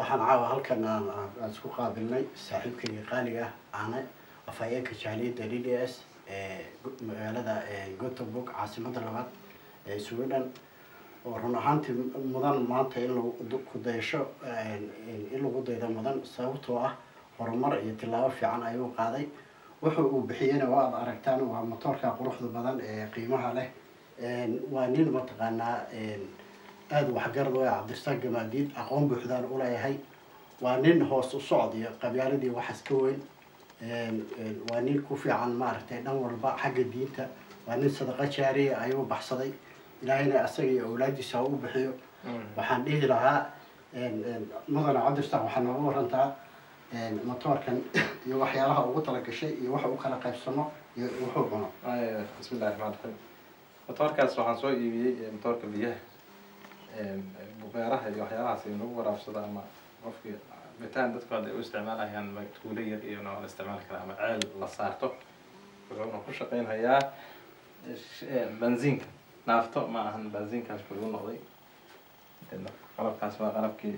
Waxaan caawa halkan aan isku qaabilnay saaxiibkayga qaaliga ah, aane afhayeenka jaaliyadda DDS ee magaalada Gothenburg, caasimadda labaad ee Sweden, oo run ahaantii mudan maanta in lagu ku dayasho, in lagu daydo mudan, sababtoo ah horumar iyo tillaabo fiican ayuu qaaday. Wuxuu uu bixiyena waa aad aragtaan, waa motoorka quruxda badan ee qiimaha leh. Waa nin mataqaanaa aada waxgarad u ah, Cabdirasaaq Gamaadiid, aqoon buuxdaan uleeyahay. Waa nin hoos u socod iyo qabyaaladii waxaas ka weyn. Waa nin ku fiican maaragtay dhan walba, xagga diinta. Waa nin sadaqa jaariya ayuu baxsaday, Ilaahayna asaga iyo awlaadiisa ha u bixiyo. Waxaan dhihi lahaa, mudane Cabdirasaaq, waxaa nooga warantaa motoorkan iyo waxyaalaha ugu talagashay iyo waxa u kala qaybsamo iyo wuxuu cuno. Bismillahi raxmaan raxiim. Motoorkaas waxaan soo iibiyey motoorka biyaha beeraha iyo waxyaalahaas in lagu waraabsado, ama qofkii bitaan dadku hadda ay u isticmaalayaan tuulo yar iyo waa la isticmaali karaa, ama ceel la saarto. Wuxuuna ku shaqeynhayaa benziinka, naafto ma ahan, benziinkaas buu igu noqday. Qalabkaas waa qalabkii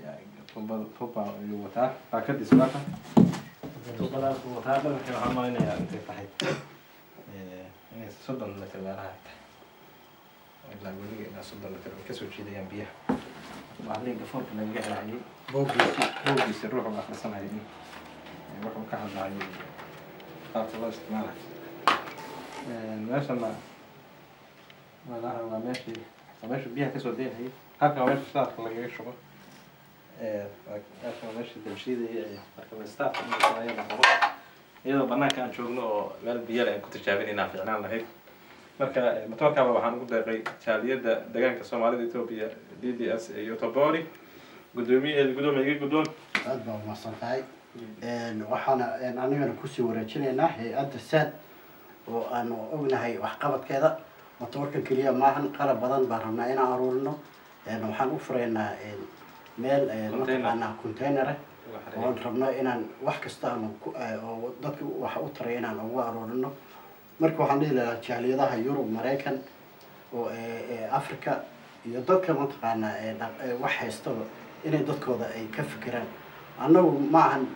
tuubada, tuuba ayuu wataa, baakadiis waata, tuubadaas buu wataa. Dhanka waxaan malaynayaa intay tahay inay 30 mitir meelaha tahay, ilaa weliga ilaa 30 mitir ay kasoo jiidayaan biyaha. Waa gafoorka lagaga xirayay. Boogiisi. Boogiisi ruuxu akhrisanaya in wuxuu ka hadlayo iyo qaabka loo isticmaalayo. Meeshana malaha waa meeshu biyaha kasoo deynayay. Halkan waa meesha shidaalka lagaga shubo, meesha waa meeshii dabshiidaya. Marka la staafka in la sameeyo la rabo, iyadoo banaanka aan joogno oo meel biyo leh aan ku tijaabinayna fiicnaan lahayd. Marka motoorkaaba waxaan ugu deeqay jaaliyadda deegaanka Soomaalida Ethiopia DDS iyo Göteborg, guddoomiyaheeda. Gudoomiya, iga guddoon. Aada baa umahadsan tahay. Waxaana anigana kusii wareejinaynaa hay-adda SAD oo aanu ognahay waxqabadkeeda. Motoorkan keliya maahan, qalab badan baan rabnaa inaan aruurino. Waxaan u furaynaa meel mataqaanaa container ah oon rabno inaan wax kasta aanu oo dadka wax u taray inaan ugu aruurino. Marka waxaan dhihi lahaa jaaliyadaha Yurub, Maraykan oo Africa iyo dadka mataqaanaa wax haystaba inay dadkooda ay ka fikiraan. Annagu ma ahan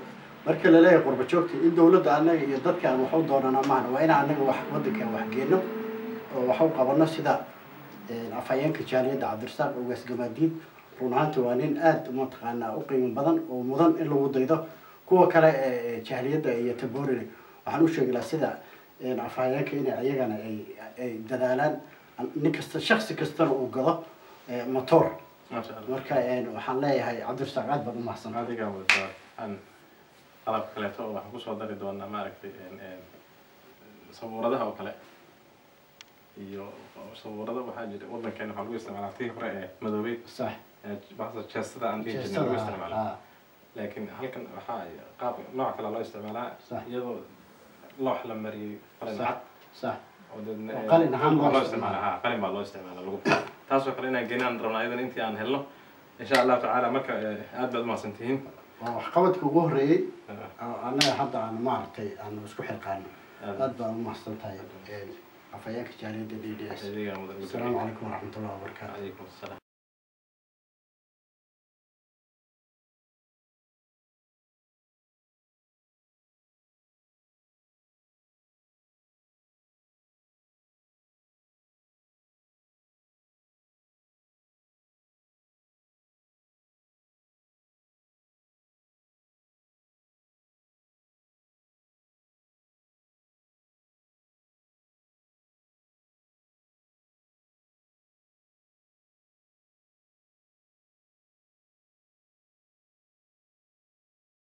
marka laleeyahay qurba joogta in dawladda annaga iyo dadka aan wax u doonana maahan, waa inaan annaga wax waddanka wax geenno oo wax u qabano, sida afhayeenka jaaliyadda Cabdirasaaq Ugaas Gamaadiid. Run ahaanti waa nin aada mataqaanaa u qiimo badan oo mudan in lagu daydo. Kuwa kale ee jaaliyadda iyo Göteborgna waxaan u sheegi lahaa sida afhayeenka inay ayagana ay dadaalaan, nin kasta, shaksi kastana uu gado motor. Maasha Allah. Marka waxaan leeyahay, Cabdirasaaq, aad baad umahadsan. Adiga wada aan qalab kaleeto oo waxaan kusoo dari doonaa, maaragtay, sabuuradaha oo kale iyo sabuurada. Waxaa jira waddankeena waxaa lagu isticmaalaa tii hore ee madoobey, bahasa jeestada aan dhihi jirnay lagu isticmaalo, laakiin halkan waxaa qaab nooc kale loo isticmaalaa, iyadoo loox la mariyey qalin cad oo deedna oo qalin ahaan loo loo isticmaala. Ha, qalin baa loo isticmaala lagu taasoo kale inaan geenaan rabnaa iyadan intii aan helno, insha Allahu tacaala. Marka aad baad umahadsan tihiin. Waa waxqabadka ugu horreeyey oo annaga hadda aanu maaragtay aanu isku xilqaano. Aad baan umahadsan tahay, afhayeenka jaaliyadda DDS. Adigaa mudan. Asalaamu calaykum waraxmatullahi wabarakaatu. Calaykum asalaam.